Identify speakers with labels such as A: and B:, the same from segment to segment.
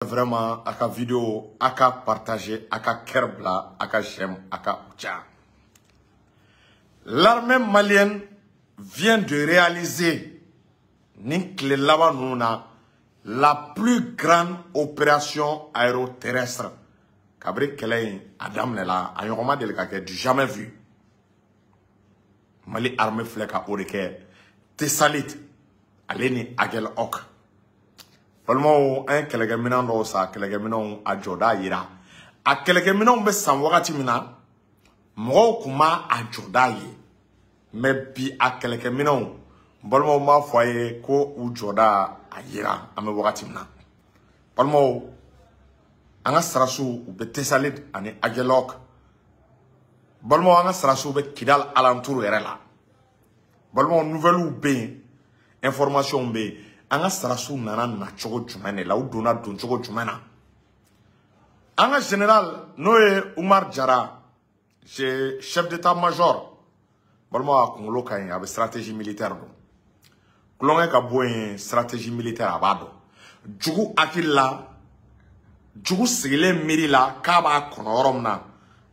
A: Vraiment, a ka vidéo, a ka partager, a ka cœur bila, a ka j'aime, a ka ca. L'armée malienne vient de réaliser nin tile laban ninnu na la plus grande opération aéroterrestre kabiri kɛlɛ in a daminɛla. A ɲɔgɔn ma deli ka kɛ, du jamais vu. Mali armée filɛ ka o de kɛ Tessalit ale ni Aguelhok. Balimaw, an ye kɛlɛkɛminɛn dɔw san. Kɛlɛkɛminɛnw a jɔda yira, a kɛlɛkɛminɛnw bɛ san wagati min na, mɔgɔw kun ma a jɔda ye, mais bi a kɛlɛkɛminɛnw, balimaw, b'a fɔ a ye ko u jɔda a yira. An bɛ wagati min na, balimaw, an ka sarasiw u bɛ Tessalit ani Aguelhok. Balimaw, an ka sarasiw bɛ Kidal alentour yɛrɛ la. Balimaw, nouvelles bɛ yen, information bɛ yen. An ka sarasiw nana na cogo jumɛn de la? U donna don cogo jumɛn na? An ka général, n'o ye Umar Jara, chef d'état-major, balimaw, a kunkolo ka ɲi, a bɛ stratégie militaire dɔn. Kulonkɛ ka bɔ yen, stratégie militaire a b'a dɔn. Jugu hakili la, jugu sigilen miiri la k'a b'a kɔnɔ yɔrɔ min na,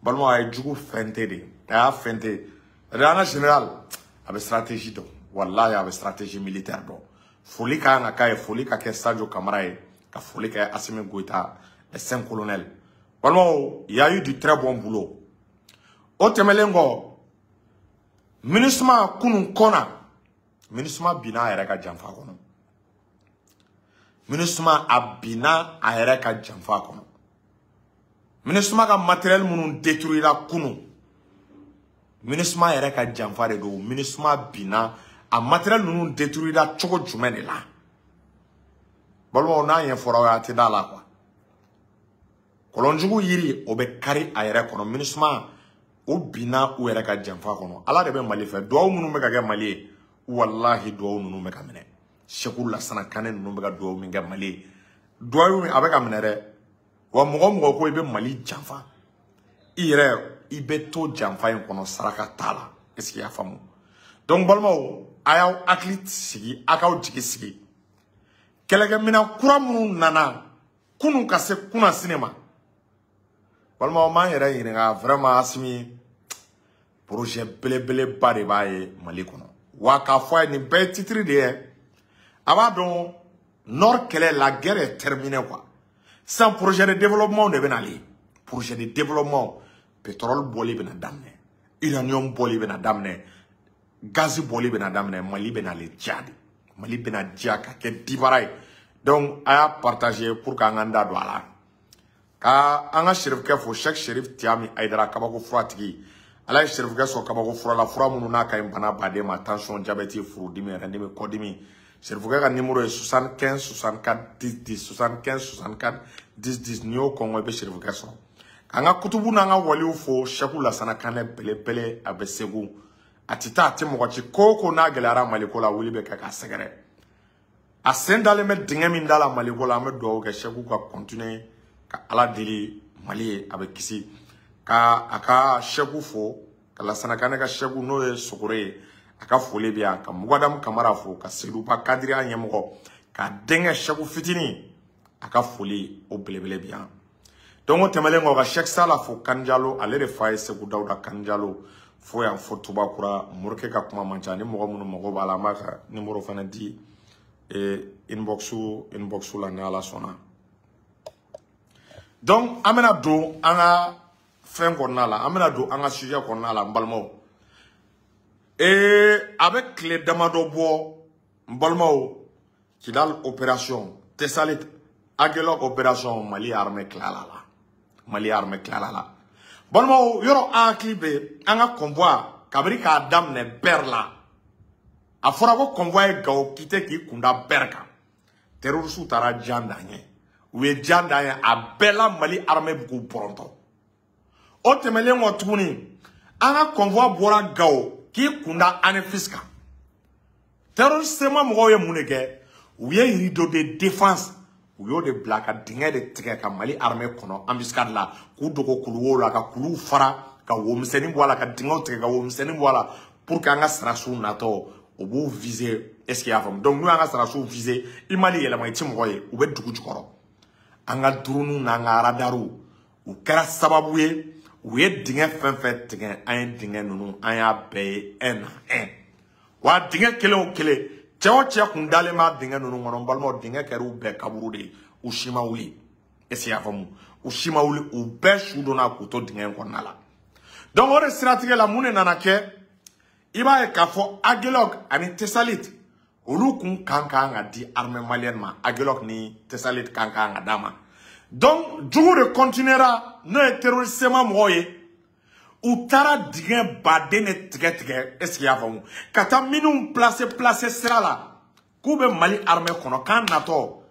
A: balimaw, a ye jugu fɛnte de, a y'a fɛnte. An ka général a bɛ stratégie dɔn, walahi, a bɛ stratégie militaire dɔn. Foli ka kan ka k'a ye, foli ka kɛ Sadio Kamara ye, ka foli kɛ Assimi Goïta, les cinq colonels. Balimaw, il y a eu du très bon boulot. O tɛmɛlen kɔ, MINUSMA kunun kɔnna, MINUSMA binna a yɛrɛ ka janfa kɔnɔ. MINUSMA a binna a yɛrɛ ka janfa kɔnɔ. MINUSMA ka matériel minnu détruira kunun, MINUSMA yɛrɛ ka janfa de don. MINUSMA binna, a matériel ninnu détruira cogo jumɛn de la? Balimaw, n'a ɲɛfɔra aw ye, a tɛ da la quoi. Kɔlɔnjugu yiri, o bɛ kari a yɛrɛ kɔnɔ. MINUSMA o binna u yɛrɛ ka janfa kɔnɔ. Ala de bɛ Mali fɛ. Duwawu minnu bɛ ka kɛ Mali ye, walahi, duwawu ninnu bɛ ka minɛ. Seku Lasana Kane ninnu bɛ ka duwawu min kɛ Mali ye, duwawu a bɛ ka minɛ dɛ. Wa mɔgɔ mɔgɔ ko i bɛ Mali janfa, i yɛrɛ i bɛ to janfa in kɔnɔ, saraka t'a la. Est ce que i y'a faamu? Donc balimaw, a y'aw hakili sigi, a k'aw jigi sigi. Kɛlɛkɛminɛn kura minnu nana kunun ka se kunna sini ma, balimaw, m'an yɛrɛ ɲininka vraiment, Asimi projet belebeleba de b'a ye Mali kɔnɔ. Wa k'a fɔ a ye, nin bɛɛ ye titre de ye. A b'a dɔn, nord kɛlɛ, la guerre est terminée quoi. Sisan projet de développement de bɛ nalen. Projet de développement, pétrole bɔli bɛna daminɛ, uranium bɔli bɛna daminɛ, gazi bɔli bɛna daminɛ. Mali bɛna ale diya de, Mali bɛna diya ka kɛ dibara ye. Donc a y'a partager pour k'an k'an da don a la, ka an ka serifukɛ fo, Cheikh Serif Tiami Ayidara, kabako fura tigi. Ala ye serifukɛ sɔn kabako fura la, fura minnu n'a ka ɲi bana baden ma: tension, diabète, furudimi, yɛrɛdimi, kɔdimi. Serifukɛ ka numéro ye 75 64 10 10, 75 64 10 10. N'i y'o kɔngɔ, i bɛ serifukɛ sɔrɔ. K'an ka kutubu n'an ka waliw fo, Seku Lasana Kanɛ belebele, a bɛ Segu, a tɛ taa, a tɛ mɔgɔ ci. Ko o ko n'a gɛlɛyara Maliko la, wuli bɛ kɛ k'a sɛgɛrɛ. A sen dalen bɛ dingɛ min da la Maliko la, an bɛ dugawu kɛ Seku ka continuer ka Ala deli Mali ye, a bɛ kisi. Ka a ka Seku fo, ka Lasana Kanɛ ka Seku, n'o ye Sogore ye, a ka foli bɛ yan. Ka Mugadamu Kamara fo, ka Seduba Kadiriya ɲɛmɔgɔ, ka denkɛ Seku fitinin, a ka foli o belebele bɛ yan. Donc o tɛmɛnen kɔ, ka Sɛki Sala fo, Kanjalo, ale de fa ye Segu Dawuda Kanjalo fo yan fo Tubakura. Morikɛ ka kuma man ca. Ni mɔgɔ minnu mago b'a la, an b'a ka numéro fana di inbox la ni Ala sɔnna. Donc an bɛna don an ka fɛn kɔnɔna la, an bɛna don an ka sujet kɔnɔna la. N balimaw, a bɛ tile damadɔ bɔ, n balimaw, Kidal opération, Tessalit Aguelhok opération, Mali armée tilala la, Mali armée tilala la. Balimaw, yɔrɔ an hakili bɛ an ka convoi kabini k'a daminɛ Ber la. A fɔra ko convoi ye Gawo quitté k'i kunda Ber kan, terroriste taara jan d'an ye, u ye jan d'an ye, a bɛɛ la Mali armée bɛ k'u bɔrɔntɔ. O tɛmɛnen kɔ tuguni, an ka convoi bɔra Gawo k'i kunda Anefis kan, terroriste ma mɔgɔw ye mun de kɛ? U ye rideau de défense, u y'o de bila ka dingɛ de tigɛ ka Mali armée kɔnɔ embuscade la, k'u dogo kuluwow la, ka kuluw fara, ka womisɛnnin bɔ a la, ka dingɛw tigɛ, ka womisɛnnin bɔ a la, pour que an ka sarasiw natɔ, u b'u viser. Est ce que i y'a faamu? Donc n'u y'an ka sarasiw viser, i mali yɛlɛma, i ti mɔgɔ ye, u bɛ dugu jukɔrɔ. An ka drone n'an ka radarw u kɛra sababu ye u ye dingɛ fɛn fɛn tigɛ, an ye dingɛ ninnu an y'a bɛɛ ye un à un. Wa dingɛ kelen o kelen, cɛ o cɛ kun dalen b'a dingɛ ninnu kɔnɔ, n balimaw, dingɛ kɛra u bɛɛ kaburu de ye, u si ma wuli. Est ce que i y'a faamu? U si ma wuli, u bɛɛ su donna k'u to dingɛ in kɔnɔna la. Donc o de siratigɛ la, mun de nana kɛ? I b'a ye k'a fɔ Aguelhok ani Tessalit, olu kun kan ka di armée malienne ma. Aguelhok ni Tessalit kan ka d'a ma. Donc jugu de continuera, n'o ye terroriste mɔgɔw ye, u taara dingɛ baden de tigɛ tigɛ, est ce que i y'a faamu, ka taa minnu placer placer sira la k'u bɛ Mali armée kɔnɔ, k'an natɔ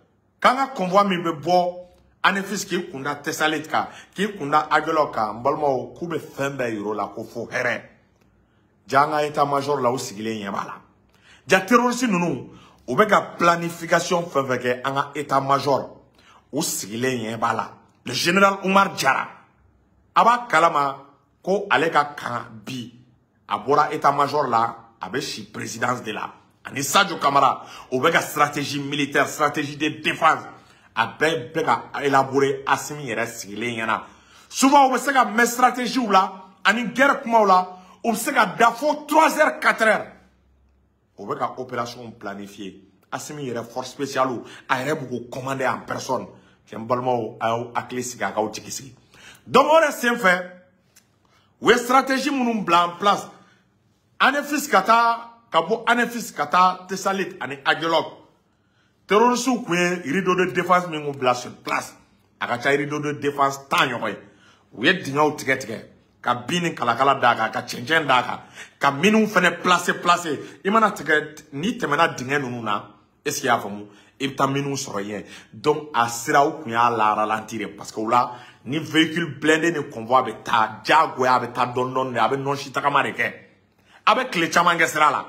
A: k'an ka convoi min bɛ bɔ Anefis k'i kunda Tessalit kan, k'i kunda Aguelhok kan, n balimaw, k'u bɛ fɛn bɛɛ yir'u la ko fo hɛrɛ. Ja an ka état major la, u sigilen ɲɛ b'a la. Ja terroriste ninnu, u bɛ ka planification fɛn fɛn kɛ, an ka état major u sigilen ɲɛ b'a la. Le général Oumar Diarra, a b'a kalama ko ale ka kan bi, a bɔra état major la, a bɛ si présidence de la, ani Sadio Kamara, o bɛ ka stratégie militaire, stratégie de défense, a bɛɛ bɛ ka élaborer Assimi yɛrɛ sigilen ɲɛna. Souvent u bɛ se ka mɛn stratégie la ani guerre kumaw la, u bɛ se ka da fo 3 heures, 4 heures, o bɛ ka opération planifier. Assimi yɛrɛ, force spéciale, a yɛrɛ b'u k'o commander en personne. Cɛ, n balimaw, a y'aw hakili sigi, a k'aw jigi sigi. Donc o de senfɛ, u ye stratégie minnu bila en place, Anefis ka taa, ka bɔ Anefis ka taa Tessalit ani Aguelhok, terroristes kun ye rideau de défense min kun bila sur place, a ka ca rideau de défense 10 ɲɔgɔn ye. U ye dingɛw tigɛ tigɛ, ka bin ni kalakala d'a kan, ka cɛncɛn d'a kan, ka minnu fɛnɛ placer placer. I mana tigɛ, n'i tɛmɛna dingɛ ninnu na, est ce que i y'a faamu, i bɛ taa minnu sɔrɔ yen. Donc a siraw kun y'a la ralentir, parce que o la ni véhicule blindé ni convoi bɛ taa, diyagoya a bɛ taa dɔɔni dɔɔni de, a bɛ nɔnsi tagama de kɛ, a bɛ tile caman kɛ sira la.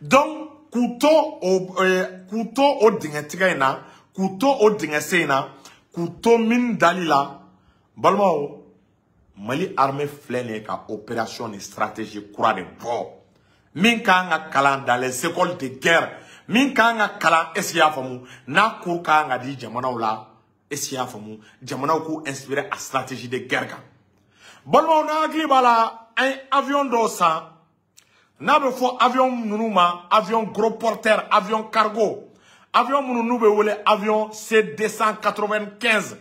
A: Donc k'u to o dingɛ tigɛ in na, k'u to o dingɛ sen in na, k'u to min dali la, balimaw, Mali armée filɛ nin ye ka opération ni stratégie kura de bɔ min kan ka kalan dans les écoles de guerre, min kan ka kalan, est ce que i y'a faamu, n'a cours kan ka di jamanaw la, est ce que i y'a faamu, jamanaw k'u inspirer a stratégie de guerre kan. Balimaw, n'a hakili b'a la, an ye avion dɔw san, n'a bɛ fɔ avion ninnu ma avion gros porteur, avion cargo, avion minnu n'u bɛ wele avion C295.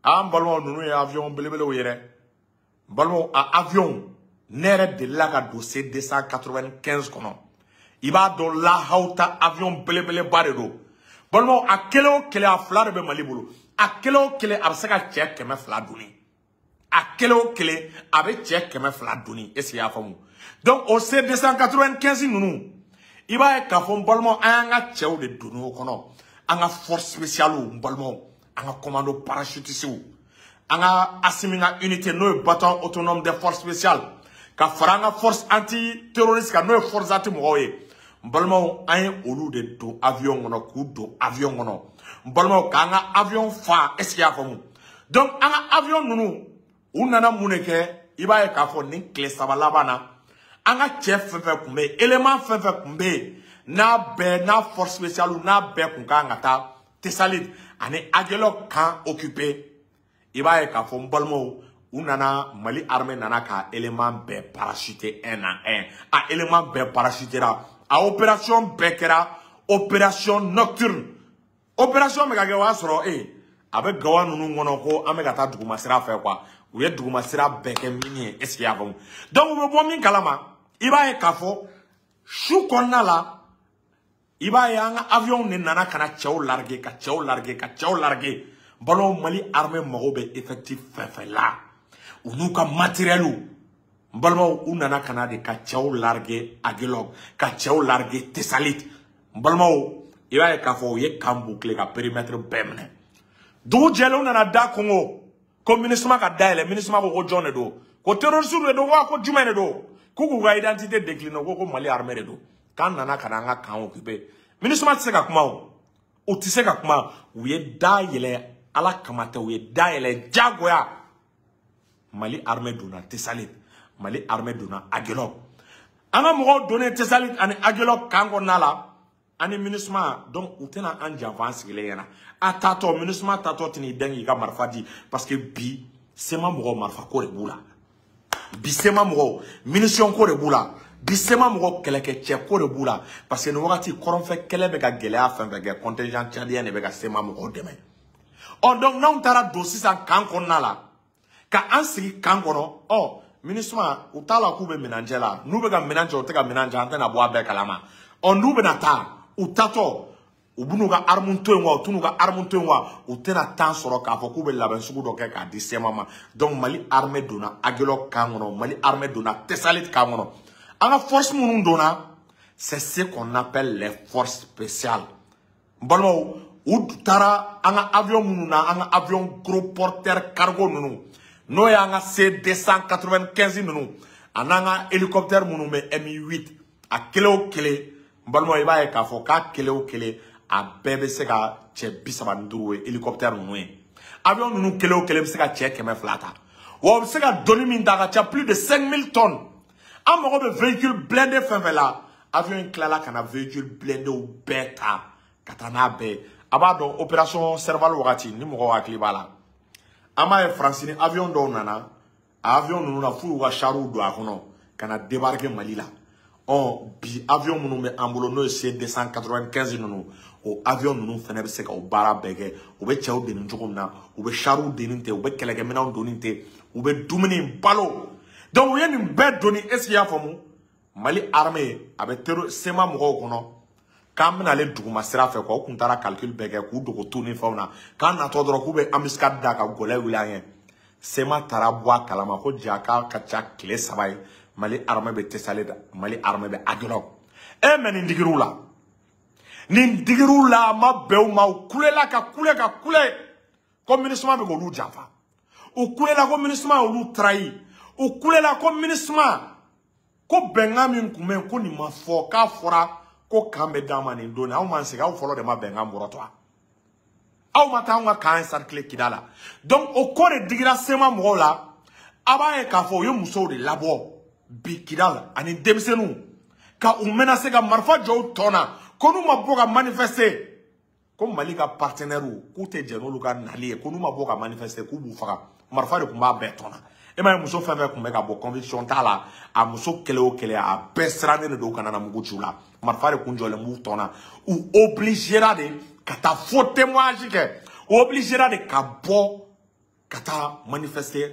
A: An balimaw, ninnu ye avion belebelew ye dɛ. N balimaw, a avion, ne yɛrɛ delila ka don C295 kɔnɔ, i b'a dɔn lahawuta avion belebeleba de don. Balimaw, a kelen o kelen, a fila de bɛ Mali bolo, a kelen o kelen a bɛ se ka cɛ 200 donni, a kelen o kelen a bɛ cɛ 200 donni, est ce que i y'a faamu? Donc o C295 ninnu, i b'a ye k'a fɔ, n balimaw, an y'an ka cɛw de donni o kɔnɔ, an ka force spéciale, n balimaw, an ka commando parachutiste, an ka Assimi ka unité, n'o ye bataillon autonome des forces spéciales, ka fara an ka force anti terroriste kan, n'o ye force anti mɔgɔw ye. N balimaw, an ye olu de don avion kɔnɔ, k'u don avion kɔnɔ, n balimaw, k'an ka avion fa, est ce que i y'a faamu? Donc an ka avion ninnu, u nana mun de kɛ? I b'a ye k'a fɔ nin tile 3 laban na, an ka cɛ fɛn fɛn kun bɛ yen, élément fɛn fɛn kun bɛ yen, n'a bɛɛ n'a force spéciale, n'a bɛɛ kun kan ka taa Tessalit ani Aguelhok kan occupé, i b'a ye k'a fɔ, n balimaw, u nana, Mali armée nana ka élément bɛɛ parachuter un à un. A élément bɛɛ parachutera, a opération bɛɛ kɛra opération nocturne. Opération bɛ ka kɛ, o y'a sɔrɔ a bɛ gawa ninnu kɔnɔ ko an bɛ ka taa duguma sira fɛ quoi. U ye duguma sira bɛɛ kɛ min ye, est ce que i y'a faamu? Donc u bɛ bɔ min kalama, i b'a ye k'a fɔ su kɔnɔna la, i b'a ye an ka avion de nana ka na cɛw larguer, ka cɛw larguer, ka cɛw larguer. Balimaw, Mali armée mago bɛ effectif fɛn fɛn la, u n'u ka matériel, n balimaw, u nana ka na de ka cɛw larguer Aguelhok, ka cɛw larguer Tessalit. N balimaw, i b'a ye k'a fɔ u ye camp boucler, ka périmètre bɛɛ minɛ. Dugu jɛlen, u nana da kongo ko MINUSMA ka dayɛlɛ. MINUSMA ko ko jɔn de don? Ko terroriste de don wa? Ko jumɛn de don? K'u k'u ka identité décliner. Ko Mali armée de don, k'an nana ka na an ka camp occuper. MINUSMA tɛ se ka kuma, o u tɛ se ka kuma. U ye da yɛlɛ, Ala kama tɛ, u ye da yɛlɛ diyagoya. Mali armée donna Tessalit, Mali armée donna Aguelhok. An ka mɔgɔw donnen Tessalit ani Aguelhok camp kɔnɔna la. Ani MINUSMA donc u tɛna an janfa an sigilen ɲɛna. A taatɔ MINUSMA taatɔ tɛn'i dɛn k'i ka marifa di parce que bi CMA mɔgɔw marifa ko de b'u la. Bi CMA mɔgɔw munition ko de b'u la. Bi CMA mɔgɔw kɛlɛkɛcɛ ko de b'u la parce que nin wagati kɔrɔnfɛ kɛlɛ bɛ ka gɛlɛya fɛn fɛn kɛ contingent tchadien de bɛ ka CMA mɔgɔw dɛmɛ. Ɔ donc n'anw taara don sisan camp kɔnɔna la ka an sigi camp kɔnɔ ɔ MINUSMA u t'a la k'u bɛ minɛn la n'u bɛ ka minɛn cɛ u tɛ ka minɛn cɛ an tɛna bɔ a bɛɛ kalama. Ɔ n'u bɛna taa u taatɔ u b'u ka arme to yen wa u t'u ka arme to yen wa u tɛna temps sɔrɔ k'a fɔ k'u bɛ labɛn sugu dɔ kɛ k'a di CMA ma. Donc Mali armée donna Aguelhok camp kɔnɔ, Mali armée donna Tessalit camp kɔnɔ. An ka force minnu donna, c'est ce qu'on appelle les forces spéciales. N balimaw, u taara an ka avion minnu na, an ka avion gros porteur cargo ninnu, n'o y'an ka C295 ninnu, a n'an ka hélicoptère minnu bɛ Mi-8, a kelen o kelen, n balimaw, i b'a ye k'a fɔ k'a kelen o kelen a bɛɛ bɛ se ka cɛ 35 ye hélicoptère ninnu ye. Avion ninnu kelen o kelen bɛ se ka cɛ 200 ta. Wa u bɛ se ka doni min ta a ka ca plus de 5000 tonnes. An mago bɛ véhicule blindé fɛn fɛn la, avion in tilala ka na véhicule blindé bɛɛ ta ka taa n'a bɛɛ ye. A b'a dɔn opération Serval wagati ni mɔgɔw hakili b'a la, an b'a ye Faransi ni avion dɔw nana, a avion ninnu na f'u y'u ka chariw don a kɔnɔ ka na débarquer Mali la. Ɔ bi avion minnu bɛ an bolo n'o ye C295 ninnu, o avion ninnu fana bɛ se ka o baara bɛɛ kɛ. U bɛ cɛw deni cogo min na, u bɛ chariw deni ten, u bɛ kɛlɛkɛminɛnw doni ten, u bɛ dumuni balo. Donc u ye nin bɛɛ doni, est ce que i y'a faamu? Mali armée a bɛ terro CMA mɔgɔw kɔnɔ k'an bɛna ale duguma sira fɛ quoi. U kun taara calcul bɛɛ kɛ k'u dogo tu ni fɛnw na k'an natɔ dɔrɔn k'u bɛ embuscade da ka gɔlɛ wuli an ye. CMA taara bɔ a kalama ko ja k'a ka ca tile 3 ye Mali armée bɛ Tessalit, Mali armée bɛ Aguelhok. E mɛ nin digir'u la, nin digir'u la, a ma bɛn u ma, u kulela ka kule ka kule ko MINUSMA bɛ k'olu janfa. U kulela ko MINUSMA y'olu trahi. U kulela ko MINUSMA ko bɛnkan min kun bɛ yen ko nin ma fɔ, k'a fɔra ko kan bɛ d'an ma nin don na, aw m'an sigi, aw fɔlɔ de ma bɛnkan bɔrɔtɔ wa? Aw ma taa anw ka camp encercler Kidal la. Donc o ko de digira CMA mɔgɔw la. A b'a ye k'a fɔ u ye musow de labɔ bi Kidal ani denmisɛnninw ka u menacer ka marifa jɔ u tɔ na ko n'u ma bɔ ka manifester ko Mali ka partenaire k'u tɛ jɛn n'olu ka nali ye, ko n'u ma bɔ ka manifester k'u b'u faga. Marifa de tun b'a bɛɛ tɔ na. E m'a ye muso fɛn fɛn tun bɛ ka bɔ conviction t'a la, a muso kelen o kelen a bɛɛ sirannen de don u kana na mugu ci u la. Marifa de kun jɔlen b'u tɔ na. U obligera de ka taa faux témoignage kɛ, u obligera de ka bɔ ka taa manifester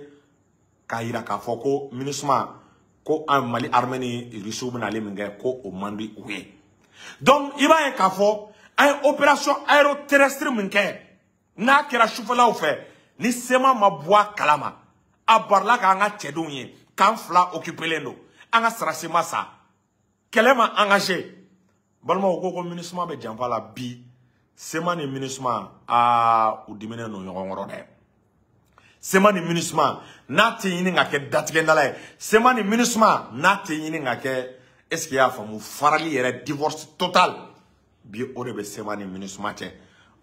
A: k'a yira k'a fɔ ko MINUSMA ko an Mali armée ni Russiw bɛna ale min kɛ ko o man di u ye. Donc i b'a ye k'a fɔ an ye opération aéroterrestre min kɛ n'a kɛra sufɛlaw fɛ ni CMA ma bɔ a kalama, a barila k'an ka cɛdenw ye k'an fila occupélen don, an ka sarasi ma sa, kɛlɛ ma engagé. Balimaw ko MINUSMA bɛ janfa la bi. CMA ni MINUSMA aa u diminen don ɲɔgɔn kɔrɔ dɛ. CMA ni MINUSMA n'a tɛ ɲini ka kɛ datigɛndala ye, CMA ni MINUSMA n'a tɛ ɲini ka kɛ, est ce que i y'a faamu, farali yɛrɛ divorce total bi o de bɛ CMA ni MINUSMA cɛ.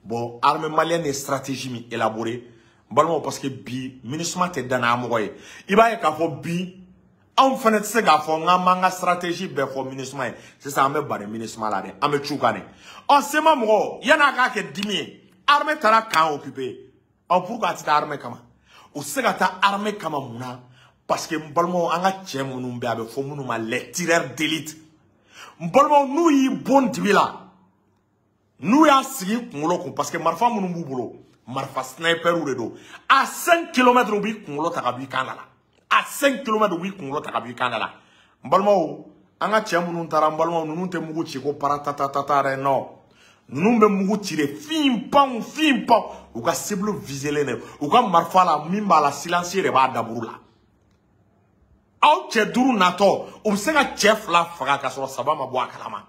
A: Bon armée malienne ye stratégie min élaboré, n balimaw, parce que bi MINUSMA tɛ danaya mɔgɔ ye. I b'a ye k'a fɔ bi anw fana tɛ se k'a fɔ n k'an b'an ka stratégie bɛɛ fɔ MINUSMA ye. Sisan an bɛ bari MINUSMA la dɛ, an bɛ cu kan de. Ɔ CMA mɔgɔw yan'a k'a kɛ dimi ye, armée taara camp occupé. Ɔ pourquoi a tɛ taa armée kama? U tɛ se ka taa armée kama mun na? Parce que n balimaw, an ka cɛ minnu bɛ yen a bɛ fɔ minnu ma les tireurs d'élite, n balimaw, n'u y'i bon dibi la, n'u y'a sigi kunkolo kun, parce que marifa minnu b'u bolo marifa sniperw de don, à 5 kilomètres u b'i kunkolo ta ka bɔ i kan la, à 5 kilomètres u b'i kunkolo ta ka bɔ i kan la. N balimaw, an ka cɛ minnu taara, n balimaw, ninnu tɛ mugu ci ko paratatata dɛ, non, ninnu bɛ mugu ci de fin pan fin pan, u ka cible viselen de, u ka marifa la min b'a la silencieux de b'a daburu la. Aw cɛ 5 natɔ, u bɛ se ka cɛ 2 faga k'a sɔrɔ 3 ma bɔ a kalama,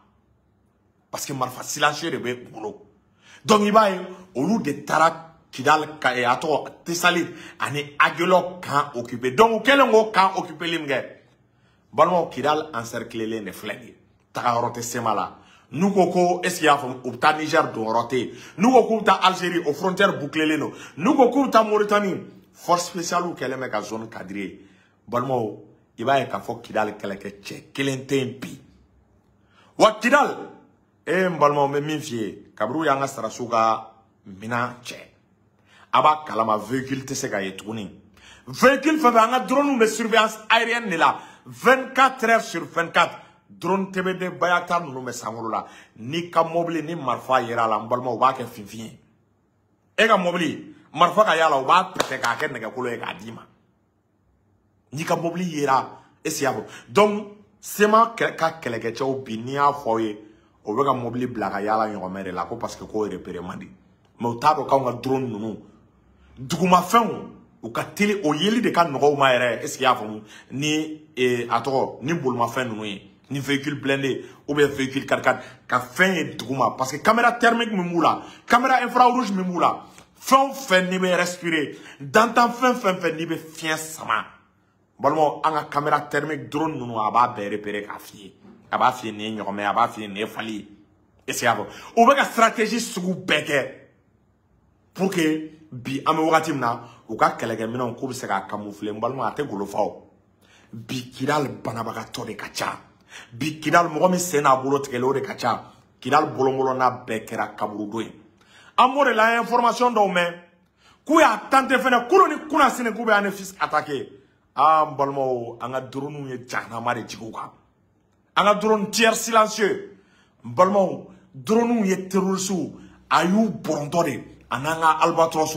A: parce que marifa silencieux de bɛ u bolo. Donc i b'a ye olu de taara Kidal ka a tɔgɔ Tessalit ani Aguelhok camp occupé. Donc u kɛlen k'o camp occupé min kɛ, balimaw, Kidal encerclélen de filɛ nin ye, tagayɔrɔ tɛ CMA la. N'u ko ko est ce que i y'a faamu, u bɛ taa Niger donyɔrɔ tɛ yen, n'u ko k'u bɛ taa Algérie, o frontière bouclélen don, n'u ko k'u bɛ taa Mauritanie, force spéciale kɛlen bɛ ka zone quadriller. Balimaw, i b'a ye k'a fɔ Kidal kɛlɛkɛ cɛ kelen tɛ yen bi. Wa Kidal E n balimaw, n bɛ min f'i ye, kabini u y'an ka sarasiw ka minɛn cɛ, a b'a kalama, véhicule tɛ se ka ye tuguni. Véhicule fɛn fɛn, an ka drone bɛ surveillance aérienne de la 24 heures sur 24. Drone TBD Bayaktar ninnu bɛ sankolo la. N'i ka mobili ni marifa yera a la, n balimaw, u b'a kɛ finfin ye. E ka mobili marifa ka y'a la, u b'a pɛtɛ k'a kɛ nɛgɛkolo ye k'a d'i ma. N'i ka mobili yera, est ce que y'a fɔ? Donc CMA ka kɛlɛkɛcɛw bi, n'i y'a fɔ aw ye, o bɛ ka mobili bila ka yaala ɲɔgɔnmɛ de la, ko parce que k'o repéré man di. Mais u t'a dɔn k'anw ka drone ninnu dugumafɛnw, u ka teli, o yeli de ka nɔgɔ u ma yɛrɛ. Est ce que y'a faamu? Ni a tɔgɔ ni bolimafɛn ninnu ye, ni véhicule blindé ou bien véhicule 4x4 ka fɛn ye duguma, parce que caméra thermique min b'u la, caméra infrarouge min b'u la, fɛn o fɛn n'i bɛ respirer, dantan fɛn fɛn fɛn n'i bɛ fiɲɛ sama, balimaw, an ka caméra thermique drone ninnu, a b'a bɛɛ repérer k'a f'i ye. A b'a f'i ye nin ye ɲɔgɔmɛ, a b'a f'i ye nin ye fali ye. Est ce que y'a fɔ? U bɛ ka stratégie sugu bɛɛ kɛ pour que bi, an bɛ wagati min na, u ka kɛlɛkɛminɛnw k'u bɛ se k'a camoufler. N balima, a tɛ golo fa o. Bi Kidali, banabagatɔ de ka ca bi. Kidali, mɔgɔ min sen n'a bolo tigɛlen, o de ka ca. Kidali bolonbolonna bɛɛ kɛra kaburudo ye. An b'o de la, an ye information dɔw mɛn k'u y'a tenter fɛnɛ kunun ni kunnasini k'u bɛ Anefis attaquer. Aa, n balimaw, an ka drone ye jahanama de jigin u kan. An ka drone tir silencieux, n balimaw, drone ye terroristes a y'u bɔrɔntɔ de, a n'an ka Albatros.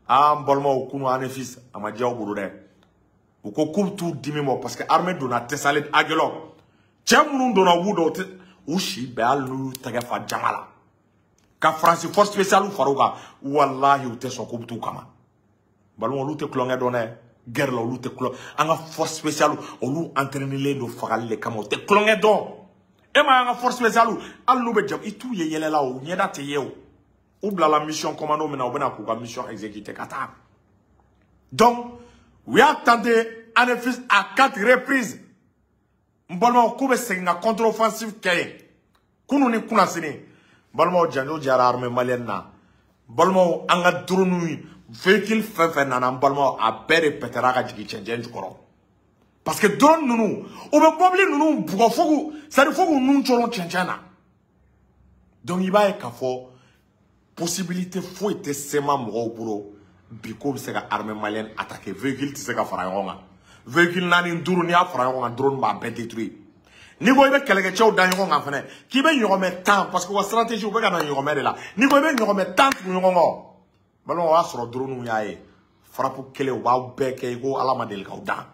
A: Aa, n balimaw, kunun Anefis a ma diya u bolo dɛ. U ko k'u bɛ t'u dimi bɔ, parce que armée donna Tessalit, Aguelhok. Cɛ minnu donna, u b'u dɔn, u tɛ u si bɛɛ, hali n'u y'u tɛgɛ fa jama la ka Faransi force spéciale fara u kan, walahi, u tɛ sɔn k'u bɛ t'u kama. Balimaw, olu tɛ tulonkɛ dɔn dɛ guerre la, olu tɛ tulon. An ka force spéciale, olu entraînelen don fagali de kama, u tɛ tulonkɛ dɔn. E ma ye, an ka force spéciale, hali n'u bɛ jam, i t'u ye yɛlɛ la, o ɲɛda tɛ ye. O u bilala mission commando min na, u bɛna k'u ka mission exécuter ka taa. Donc u y'a tenté Anefis à quatre reprises, n balimaw, k'u bɛ segin ka contre-offensive kɛ yen kunun ni kunnasini. Balimaw, janjo jara armée malienne na. Balimaw, an ka drone véhicule fɛn fɛn nana, n balimaw, a bɛɛ de pɛtɛra ka jigin cɛncɛn jukɔrɔ, parce que drone ninnu, u bɛ mobili ninnu bugɔ fo k'u, c'est à dire fo k'u nun cɔrɔ cɛncɛn na. Donc i b'a ye k'a fɔ possibilité foyi tɛ CMA mɔgɔw bolo bi k'o bɛ se ka armée malienne attaquer. Véhicule tɛ se ka fara ɲɔgɔn kan. Véhicule naani, duuru, n'i y'a fara ɲɔgɔn kan, drone b'a bɛɛ détruire. N'i ko i bɛ kɛlɛkɛcɛw da ɲɔgɔn kan fɛnɛ, k'i bɛ ɲɔgɔmɛ 10, parce que u ka stratégie, u bɛ ka na ɲɔgɔmɛ de la, n'i ko i bɛ ɲɔgɔmɛ 10 tugu ɲɔgɔn kɔ, balimaw, o y'a sɔrɔ drone y'a ye, frappe kelen, u b'aw bɛɛ kɛ i ko Ala ma deli k'aw dan.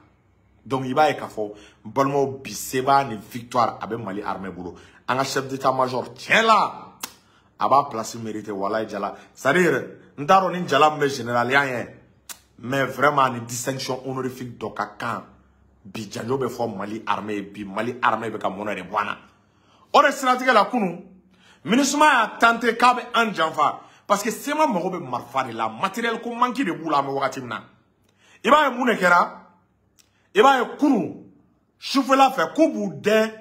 A: Donc i b'a ye k'a fɔ, balimaw, bi sebaya ni victoire a bɛ Mali armée bolo. An ka chef d'état major, tiɲɛ la, a b'a place mérité, walayi. Jala, c'est à dire n t'a dɔn ni jala min bɛ général ya ye, mais vraiment ni distinction honorifique dɔ ka kan bi. Janjo bɛ fɔ Mali armée ye bi, Mali armée bɛ ka mɔnɛ de bɔ an na. O de siratigɛ la, kunun MINUSMA y'a tenté k'a bɛ an janfa, parce que CMA mago bɛ marifa de la, matériel ko manque de b'u la. An bɛ wagati min na, i b'a ye mun de kɛra? I b'a ye kunun sufɛla fɛ, k'u b'u dɛn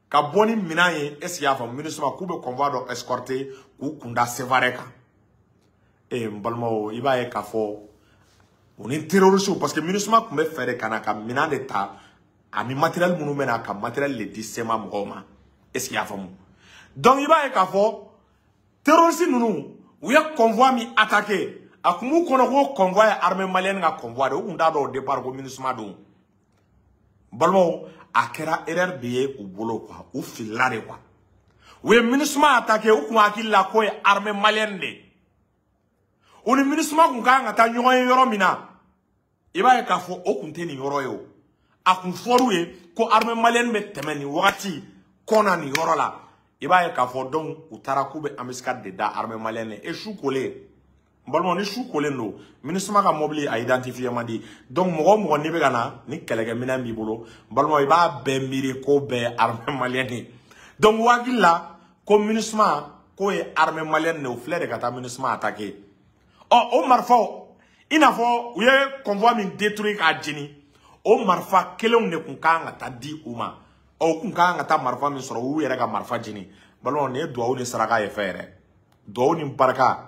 A: ka bɔ ni minɛn ye. Est ce que i y'a faamu? MINUSMA k'u bɛ convoi dɔ escorter k'u kunda Sévaré kan. Ee, n balimaw, i b'a ye k'a fɔ u ni terroristes, parce que MINUSMA tun bɛ fɛ de ka na ka minɛn de ta ani matériel minnu bɛ na, ka matériel de di CMA mɔgɔw ma. Est ce que i y'a faamu? Donc i b'a ye k'a fɔ terroriste ninnu, u ye convoi min attaqué, a kun b'u kɔnɔ ko convoi ye armée malienne ka convoi de. U kun t'a dɔn au départ ko MINUSMA don. Balimaw, a kɛra erreur de ye u bolo quoi, u filila de quoi. U ye MINUSMA attaqué, u kun hakili la k'o ye armée malienne de ye. U ni MINUSMA kun kan ka taa ɲɔgɔn ye yɔrɔ min na, i b'a ye k'a fɔ o kun tɛ nin yɔrɔ ye. O a kun fɔr'u ye ko armée malienne bɛ tɛmɛ nin wagati kɔnna nin yɔrɔ la. I b'a ye k'a fɔ donc u taara k'u bɛ embuscade de da armée malienne e su kolen. N balimaw, ni su kolen don, MINUSMA ka mobili a identifié man di. Donc mɔgɔ o mɔgɔ n'i bɛ ka na ni kɛlɛkɛminɛn b'i bolo, n balimaw, i b'a bɛɛ miiri ko bɛɛ ye armée malienne ye. Donc u hakili la ko MINUSMA k'o ye armée malienne de ye, o filɛ de ka taa MINUSMA attaquer. Ɔ, o marifaw, i n'a fɔ u ye convoi min détruit k'a jeni, o marifa kelenw de kun kan ka taa di u ma. Ɔ, u kun kan ka taa marifa min sɔrɔ, u y'u yɛrɛ ka marifa jeni. Balimaw, nin ye duwawu ni saraka ye fɛ yɛrɛ, duwawu ni barika,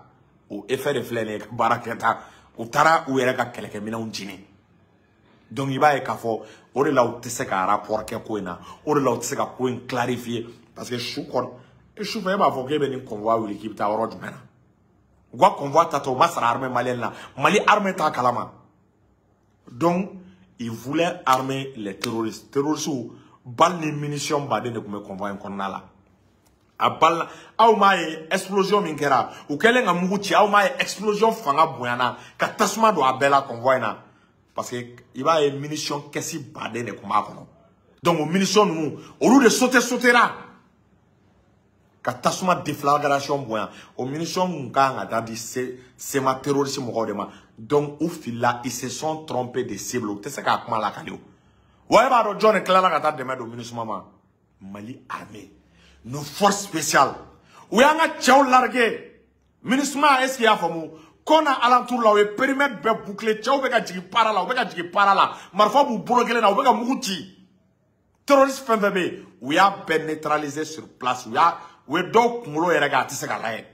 A: o effet de filɛ nin ye ka baara kɛ ta. U taara u yɛrɛ ka kɛlɛkɛminɛnw jeni. Donc i b'a ye k'a fɔ o de la u tɛ se ka rapport kɛ ko in na, o de la u tɛ se ka ko in clarifier, parce que su kɔnɔ E sufɛ e b'a fɔ k'e bɛ nin convoi wuli k'i bɛ taa yɔrɔ jumɛn na? U ka convoi tatɔ u ma sara armée malienne la, Mali armée t'a kalama. Donc ils voulaient armer les terroristes. Terroristes balle ni munitions baden de tun bɛ convoi in kɔnɔna la. A balle, aw m'a ye explosion min kɛra, u kɛlen ka mugu ci, aw m'a ye explosion fanga bonyana ka tasuma don a bɛɛ la convoi in na, parce que i b'a ye munitions kɛsi baden de tun b'a kɔnɔ. Donc o munitions ninnu, olu de sauté sautera ka tasuma déflagration bonya. O munitions kun kan ka taa di CMA terroriste mɔgɔw de ma. Donc u filila, ils se sont trompés de cible. U tɛ se k'a kuma lakali o. Wa e b'a dɔn jɔn de tilala ka taa dɛmɛ don MINUSMA ma? Mali armée, nos forces spéciales. U y'an ka cɛw largué MINUSMA. Est ce que i y'a faamu? Kɔna alentour la, u ye périmètre bɛɛ boucler. Cɛw bɛ ka jigin para la, u bɛ ka jigin para la, marifa b'u bolo kelen na, u bɛ ka mugu ci. Terroriste fɛn fɛn bɛ yen, u y'a bɛɛ neutraliser sur place. U ye dɔw kunkolo yɛrɛ kɛ, a tɛ se ka lajɛ.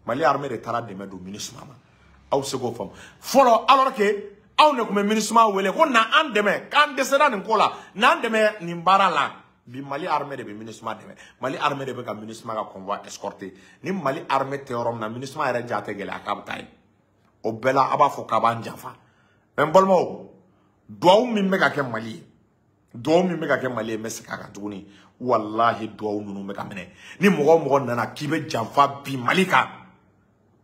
A: Mali armée de taara dɛmɛ don MINUSMA ma. Aw bɛ se k'o faamu fɔlɔ, alors que anw de tun bɛ MINUSMA wele ko na an dɛmɛ, k'an dɛsɛra nin ko la, n'an dɛmɛ nin baara la. Bi Mali armée de bɛ MINUSMA dɛmɛ. Mali armée de bɛ ka MINUSMA ka convoi escorter. Ni Mali armée tɛ yɔrɔ min na, MINUSMA yɛrɛ ja tɛ gɛlɛya k'a bɛ taa yen. O bɛɛ la, a b'a fɔ k'a b'an janfa. Mais n balimaw, duwawu min bɛ ka kɛ Mali ye, duwawu min bɛ ka kɛ Mali ye, n bɛ segin a kan tuguni, walahi duwawu ninnu bɛ ka minɛ. Ni mɔgɔ o mɔgɔ nana k'i bɛ janfa bi Mali kan,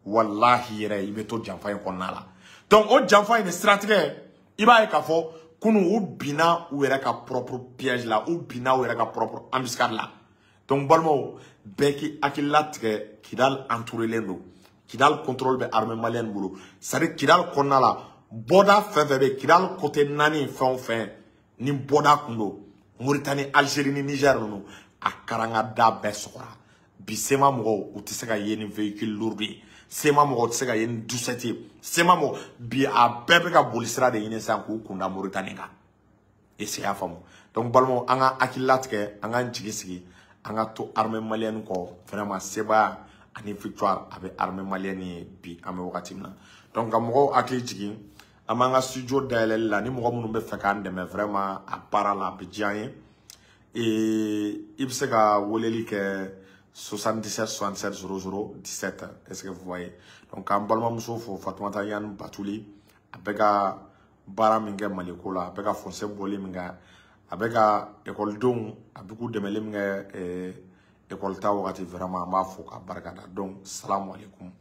A: walahi yɛrɛ i bɛ to janfa in kɔnɔna la. Donc o janfa in de siratigɛ, i b'a ye k'a fɔ kunun u binna u yɛrɛ ka propre piège la, u binna u yɛrɛ ka propre embuscade la. Donc balimaw, bɛɛ k'i hakili latigɛ. Kidal entouré don, Kidal contrôle bɛ armée malienne bolo. C'est à dire Kidal kɔnɔna la, bɔda fɛn fɛn bɛ Kidal côté naani, fɛn o fɛn ni bɔda kun don, Mauritanie, Algérie ni Niger ninnu, a karanga da bɛɛ sɔgɔra bi. CMA mɔgɔw, u tɛ se ka ye ni véhicule lourd ye. CMA mɔgɔw tɛ se ka ye ni 17 ye. CMA mɔgɔ bi, a bɛɛ bɛ ka boli sira de ɲini sisan k'u kunda Mauritanie kan. Est-ce que y'a faamu? Donc balimaw, an ka hakili latigɛ, an k'an jigi sigi, an ka to armée malienne kɔ. Vraiment, sebaaya ani victoire a bɛ armée malienne ye bi, an bɛ wagati min na. Donc ka mɔgɔw hakili jigin, an b'an ka studio dayɛlɛli la. Ni mɔgɔ minnu bɛ fɛ k'an dɛmɛ vraiment a baara la, a bɛ diya an ye. I bɛ se ka weleli kɛ 77 67 00 17. Est-ce que vous voyez? Donc k'an balimamuso fo, Fatumata Yanni Batuli, a bɛ ka baara min kɛ Maliko la, a bɛ ka foncé bɔli min kɛ, a bɛ ka ekɔlidenw, a bɛ k'u dɛmɛli min kɛ ekɔli ta wagati, vraiment an b'a fo k'a barika da. Donc salamu aleykum.